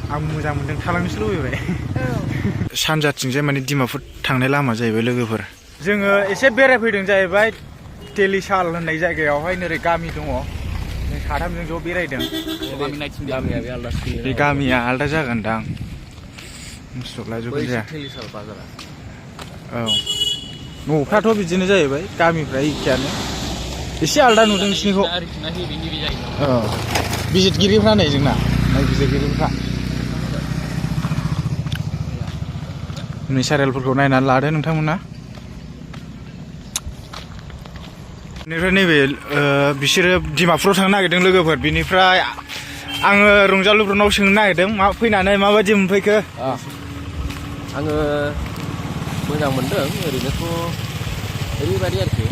आं मोजां मोनदों थालांनोसो लुबैबाय सानजाथिंजाय माने डिमापुर थांनाय लामा जाहैबाय लोगोफोर जोङो एसे बेरायफैदों जाहैबाय तेलिसाल होननाय जायगायावहाय नोरै गामि दङ जों साथामजों ज' बेरायदों बे गामिया आलदा जागोनदां मुसुगला जिखुनु जाया औ न'फ्राथ' बिदिनो जाहैबाय गामिफ्रा एखेयानो एसे आलदा नुदों नोंसिनिखौ औ बिजितगिरिफ्रा नै जोंना नायबिजिरगिरिफ्रा नेचारेलफोरखौ नायनानै लादो नोंथांमोना बेनिफ्राय नैबे बिसोरो डिमापुराव थांनो नागिरदों लोगोफोर बिनिफ्राय आङो रंजालु ब्रनाव सोंनो नागिरदों मा फैनानै माबायदि मोनफैखो आङो मोजां मोनदों ओरैनोथ' ओरैबायदि आरोखि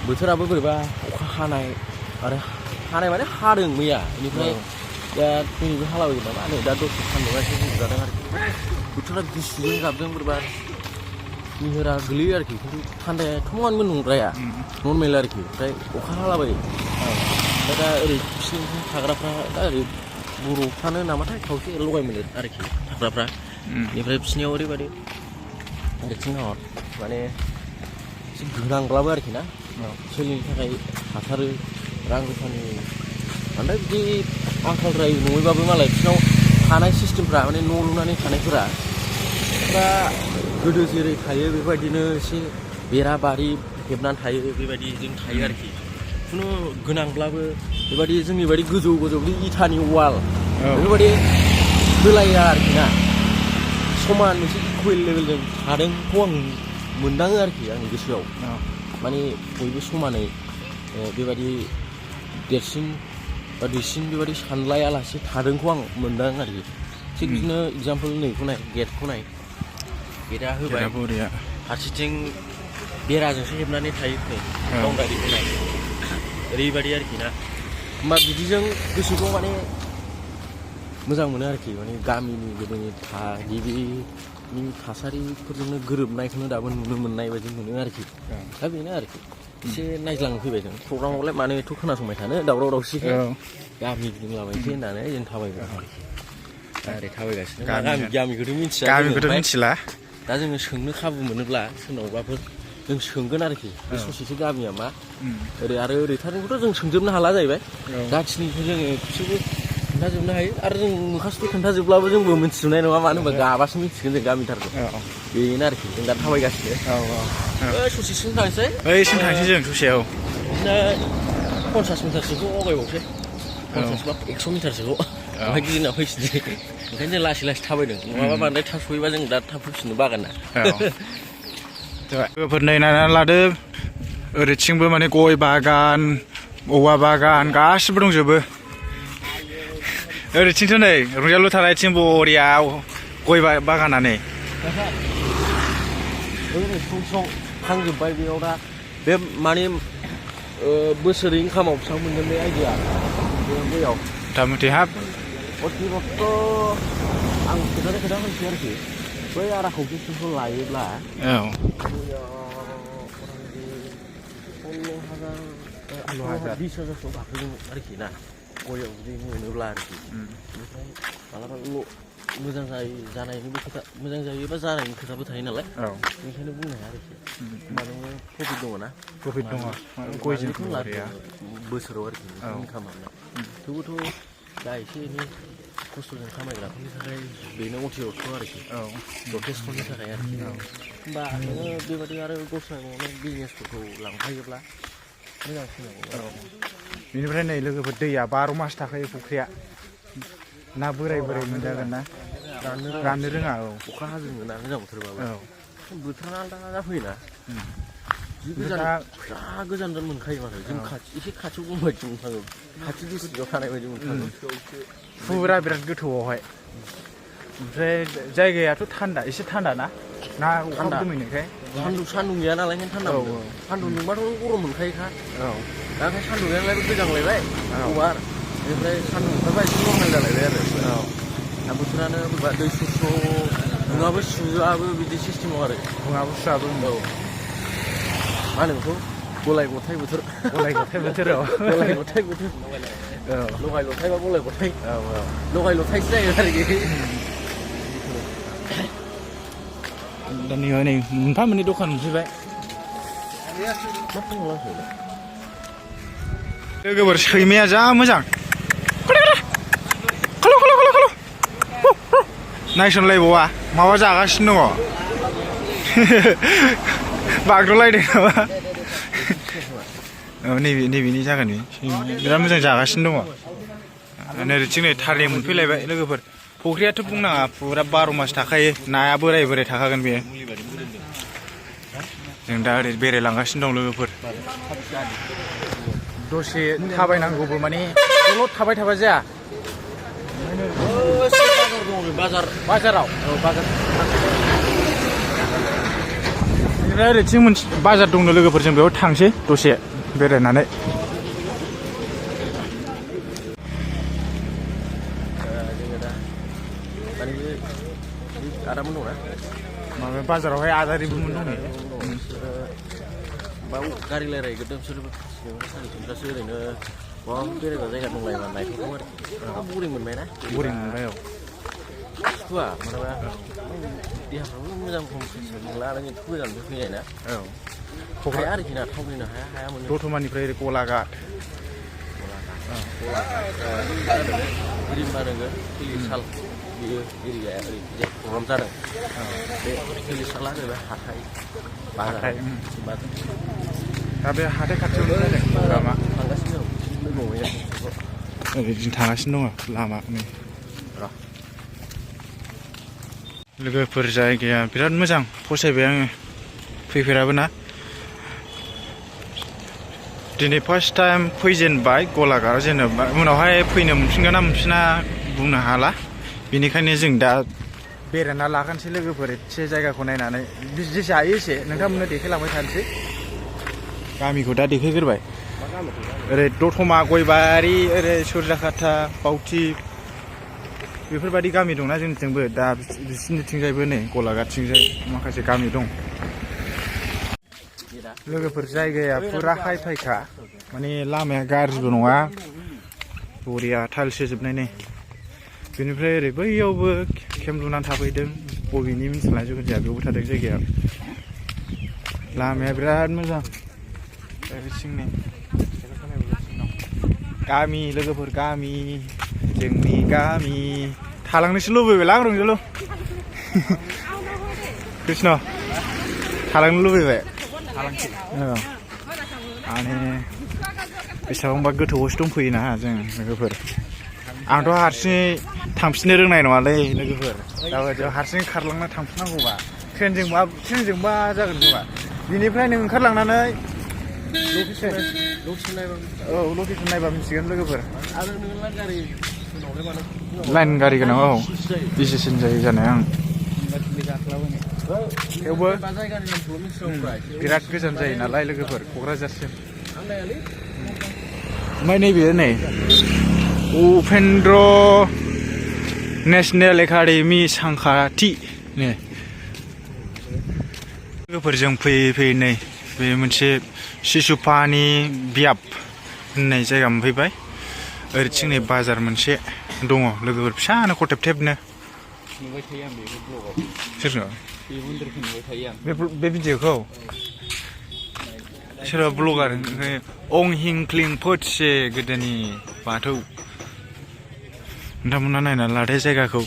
बोथोराबो बोरैबा अखा हानाय आरो हानाय माने हादों मैया बेनिफ्राय दा दिनैबो हालाबायो नामा नै दा दसे सान्दुंआ एसे गुदुं जादों आरोखि बोथोरा गुसुजों गाबदों बोरैबा निहोरा गोलैयो आरोखि खिन्थु थान्दाया थमानबो नंद्राया नर्मेल आरोखि ओमफ्राय अखा हालाबायो ओमफ्राय दा ओरै बिसिनि थाग्राफ्रा दा ओरै बर'फ्रानो नामाथाय खावसे लगाय मोनो आरोखि थाग्राफ्रा बेनिफ्राय बिसिनियाव ओरैबायदि आरेथिं हर माने एसे गोनांब्लाबो आरोखि ना सोलिनो थाखाय हाथारो रां रुफानि बांद्राय बिदि आंखालद्राय नङैबाबो मालाय बिसिनाव थानाय सिस्टेमफ्रा माने न' लुनानै थानायफोरा दा गोदो जेरै थायो बेबायदिनो एसे बेरा बारि हेबनानै थायो बेबायदिजों थायो आरोखि खुनु गोनांब्लाबो बेबायदि जोंनि बायदि गोजौ गोजौ बिदि इटानि वाल बेफोरबायदि होलाया आरोखि ना समान मोनसे इकुवेल लेभेलजों थादोंखौ आं मोनदाङो आरोखि आंनि गोसोआव माने बयबो समानै बेबायदि देरसिन बा दुइसिन बेबायदि सानलायालासे थादोंखौ आं मोनदाङो आरोखि थिग बिदिनो एगजामपोल नैखौ नाय गेटखौ नाय गेटआ होबाय फारसेथिं बेराजोंसो हेबनानै थायो नै बाउन्डारिखौ नाय ओरैबायदि आरोखि ना होमबा बिदिजों गोसोखौ माने मोजां मोनो आरोखि माने गामिनि गोदोनि थागिबिनि थासारिफोरजोंनो गोरोबनायखौनो दाबो नुनो मोननाय बायदि मोनो आरोखि दा बेनो आरोखि एसे नायज्लांनो फैबाय जों प्रग्रामावलाय मानो एथ' खोनासंबाय थानो दावराव दावसिखौ गामि गिदिंलाबायसै होननानै जों थाबायबाय दा ओरै थाबायगासिनो गामिखौथ' मिथिला दा जोङो सोंनो खाबु मोनोब्ला सोरनावबाफोर जों सोंगोन आरोखि बे ससेसो गामिया मा ओरै आरो ओरैथारनिखौथ' जों सोंजोबनो हाला जाहैबाय जाखिनिखौ जोङो खेबसेबो खोन्थाजोबनो हायो आरो जों मोखासथ' खोन्थाजोबब्लाबो जोंबो मिथिजोबनाय नङा मानो होनबा गाबासो मिथिगोन जों गामिथारखौ बेनो आरोखि जों दा थाबायगासिनो ससेसिम थांसै ओइसिम थांसै जों ससेयाव बिदिनो 50 मिटारसोखौ आवगायबावसै 50 बा 100 मिटारसोखौ ओमफ्राय गिदिंना फैफिनसै ओंखायनो जों लासै लासै थाबायदों नङाबा बांद्राय थाब सहैबा जों दा थाब फैफिननो बागोन ना लोगोफोर नायनानै लादो ओरैथिंबो माने गय बागान औवा बागान गासिबो दंजोबो ओरैथिंथ' नै रंजालु थानायथिं बरिया गय बागानानै ओरै सं थांजोब्बाय बेयाव दा बे माने बोसोरै इनकामाव बेसेबां मोनगोन बे आइडिया बैयाव मथा मथि हाब अतिरथ' आं खोथा होनसै आरोखि बै आरा खावसेसोखौ लायोब्ला 16,000 20,000 गाखोगोन आरोखि ना गयाव जुदि मोनोब्ला आरोखि ओमफ्राय मालाबा मोजां जानायनि खोथा मोजां जायोबा जानायनि खोथाबो थायो नालाय बेनिखायनो बुंनो हाया आरोखि होमबा नोङो प्रफिट दङ ना प्रफिट दङ गयजोंथ' लाया बोसोराव आरोखि इनकाम मोननाय थेवबोथ' दा एसे एनै खस्थ'जों खामायग्राफोरनि थाखाय बेनो अतिरथ' आरोखि जथेस्थ'नि थाखाय आरोखि होमबा नोङो बेबायदि आरो दस्रा बिजनेसफोरखौ लांफायोब्ला मोजांसिन बेनिफ्राय नै लोगोफोर दैया 12 मास थाखायो फुख्रिया ना बोराय मोनजागोन ना राननो रोङा अखा हाजों ना गोजां बोथोरबाबो बोथोरा आलदा जाफैयोना गोजान मोनखायो माथो जों एसे खाथियाव बुंबायदि मोनखागौ खाथि डिस्ट्रिक्टआव थानाय बायदि मोनखागौ फुरा बिराद गोथौआवहाय ओमफ्राय जायगायाथ' थान्दा एसे थान्दा ना अखा दोमैनायखाय सान्दुं गैया नालाय थान्दा सान्दुं दुंबाथ' गरम मोनखायोखा दा ओंखाय सान्दुं गैया नालाय गोजांलायबाय अभार बेनिफ्राय सान्दुं ओंखारबा एसे नर्मेल जालायबाय आरो दा बोथोरानो बोरैबा दै सुस्र' दुङाबो सुआबो बिदि सिस्टेमाव आरो दुङाबो सुआबो मा होनो बेखौ गलाय गथाय बोथोर गलाय गथाय बोथोराव गलाय गथाय बोथोर लगाय लथाय बा गलाय गथाय लगाय लथायसो जायो आरोखि दा नै मोनफा मोननै दखान मोनफैबाय लोगोफोर सैमाया जा मोजां नायसनलायबावा माबा जागासिनो दङ बागदलायदों नामा औ नैबेनि जागोन बिराद मोजां जागासिनो दङ नैथिं नै थारनि मोनफैलायबाय लोगोफोर फुख्रियाथ' बुंनाङा फुरा 12 मास थाखायो नाया बोराय थाखागोन बेयो जों दा ओरै बेरायलांगासिनो दं लोगोफोर दसे थाबायनांगौबो माने दलद थाबाय थाबा जाया बाजाराव बेनिफ्राय ओरैथिं मोनसे बाजार दंनो लोगोफोर जों बेयाव थांसै दसे बेरायनानै आदामोन दंना माबा बाजारावहाय आदारिबोमोन दं बाव गारि रायलायग्रोदों बिसोरबो सानसेफ्रासो ओरैनो बहा बेरायग्रा जायगा दंलायबा नायथावथाव आरोखि बरिं मोनबाय ना बरिं मोनबाय औ सुखुवा मानोबा देहाफ्राबो मोजां मोनला आरो गोजाननिफ्राय फैनाय ना औ हाया आरोखि ना थावलिनो हाया मोनो दतमानिफ्राय ओरै गलाघाट रिम्बा नोगोर थिलिसाल बेयो एरियाया ओरै प्रग्राम जादों बे थिलिसाला जाहैबाय हाथाइ बाजार दा बे हाथाइ खाथियावनो जादों प्रग्रामा थांगासिनो दं ओरैजों थांगासिनो दङ लामा नै लोगोफोर जायगाया बिराद मोजां फसायबाय आङो फैफेराबो ना दिनै फार्स्ट टाइम फैजेनबाय गलाघाटआव जेनेबा उनावहाय फैनो मोनफिनगोन ना मोनफिना बुंनो हाला बेनिखायनो जों दा बेरायना लाखानोसै लोगोफोर एसे जायगाखौ नायनानै जेसे हायो एसे नोंथांमोननो देखायलांबाय थानोसै गामिखौ दा देखायग्रोबाय ओरै दतमा गयबारि ओरै सुरजाखाथा बावथि बेफोरबायदि गामि दंना जोंनिथिंबो दा बिसिनिथिंजायबो नै गलाघाटथिंजाय माखासे गामि दं लोगोफोर जायगाया फुरा हाइ फाइखा माने लामाया गाज्रिबो नङा बरिया टाइल्स होजोबनाय नै बेनिफ्राय ओरै बैयावबो केम्प लुनानै थाफैदों बबेनि मिथिला जिखुनु जाया बेयावबो थादों जायगाया लामाया बिराद मोजां ओरैथिंनि गामि लोगोफोर गामि जोंनि गामि थालांनोसो लुबैबायलां रंजलु कृष्ण थालांनो लुबैबाय माने बेसेबांबा गोथौआवसो दंफैयोना जों लोगोफोर आंथ' हारसिङै थांफिननो रोंनाय नङालै लोगोफोर दाबायदियाव हारसिङै खारलांना थांफिननांगौबा ट्रेनजोंबा जागोन खोमा बिनिफ्राय नों ओंखारलांनानै लकेसन नायबा मिथिगोन लोगोफोर लाइन गारि गोनां औ इजिसिन जायो जानाय आं थेवबो बिराद गोजान जायो नालाय लोगोफोर क'क्राझारसिम ओमफ्राय नैबे नै उपेन्द्र नेसनेल एकाडेमि सानखाथि नै लोगोफोरजों फैयै फैयै नै बे मोनसे सिसुपानि बियाब होननाय जायगा मोनफैबाय ओरैथिं नै बाजार मोनसे दङ लोगोफोर फिसानो खथेब-थेबनो नुबाय थायो आं बेखौ ब्लगाव सोरनो बे मन्दिरखौ नुबाय थायो आं बे भिडिअखौ सोरबा ब्लगार अं हिं क्लिं फोटसे गोदोनि बाथौ नोंथांमोना नायनानै लादो जायगाखौ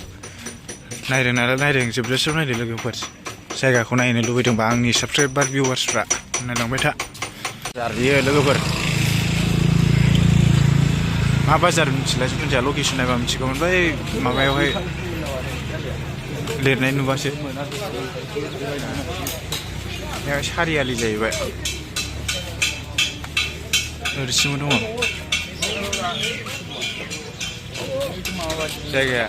नायदों नालाय नायदों जोबजासिम नायदो लोगोफोर जायगाखौ नायनो लुबैदोंबा आंनि साबसक्राइबार भिउवार्सफ्रा नायलांबाय था बियो लोगोफोर मा बाजार मिथिला जिखुनु जाया लकेसन नायबा मिथिगौमोन बै माबायावहाय लिरनाय नुबासो सारियालि जाहैबाय ओरैसिमबो दङ जायगाया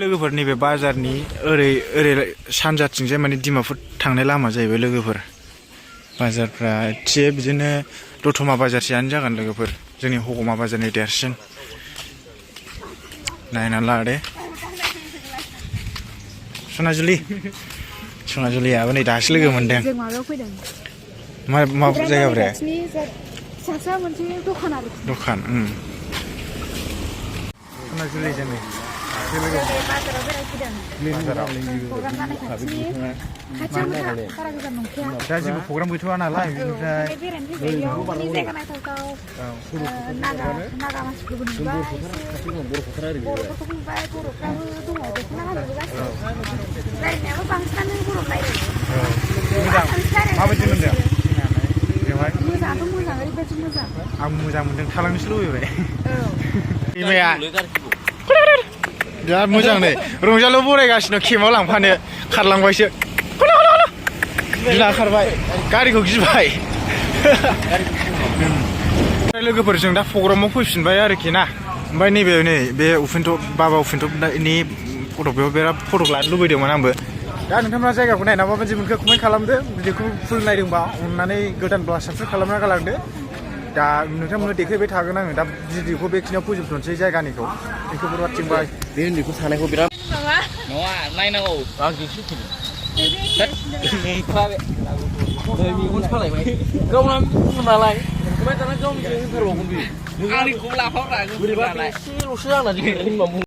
लोगोफोर नैबे बाजारनि ओरै सानजाथिंजाय माने डिमापुर थांनाय लामा जाहैबाय लोगोफोर बाजारफ्रा एसे बिदिनो दतमा बाजारसेयानो जागोन लोगोफोर जोंनि हगमा बाजारनि देरसिन नायना लादे सनाजुलि सनाजुलियाबो नै दासो लोगो मोनदों जों माबायाव फैदों मा जायगा ब्रे सासे मोनसे दखान आरो दखान सनाजुलि जों बाजाराव बेरायफैदों प्रग्राम जानाय खाथियाव बारा गोजान नंखाया दा जेबो प्रग्राम गैथ'वा नालाय बेनिफ्राय बेरायनो फैबाय बेयाव जायगा नायथावथाव नागा मानसिफोरबो नुबाय बर'फोरखौ नुबाय बर'फ्राबो दङ दख'ना गानोबो गासिबो रायलायनायाबो बांसिनानो बर' रायलायो माबायदि मोनदों बेवहाय मोजाङाथ' मोजां ओरैबायदि मोजां आं मोजां मोनदों थालांनोसो लुबैबाय बिमाया बिराद मोजां नै रंजालु बरायगासिनो केमाव लांफानो खारलांबायसो गिना खारबाय गारिखौ गिबाय लोगोफोरजों दा प्रग्रामाव फैफिनबाय आरोखि ना ओमफ्राय नैबे बे बाबा उफिन्थ'नि फट'खौ बिराद फट' लानो लुबैदोंमोन आंबो दा नोंथांमोना जायगाखौ नायना माबायदि मोनखो कमेन्ट खालामदो भिडिअखौ फुल नायदोंबा अननानै गोदानब्ला साबस्क्राइब खालामना गालांदो दा नोंथांमोननो देखायबाय थागोन आङो दा भिडिअखौ बेखिनियाव फोजोबथ'नोसै जायगानिखौ बेखौ बरबादथिंबाय बे उन्दैखौ थानायखौ बिराद नङा नायनांगौ आं दिन्थि मेगन सालायबाय गावना नालाय ओमफ्राय दाना गावनि होनथारबावगोन बियो आंनिखौ लाफाब्रा बोरैबा एसेल'सो आंना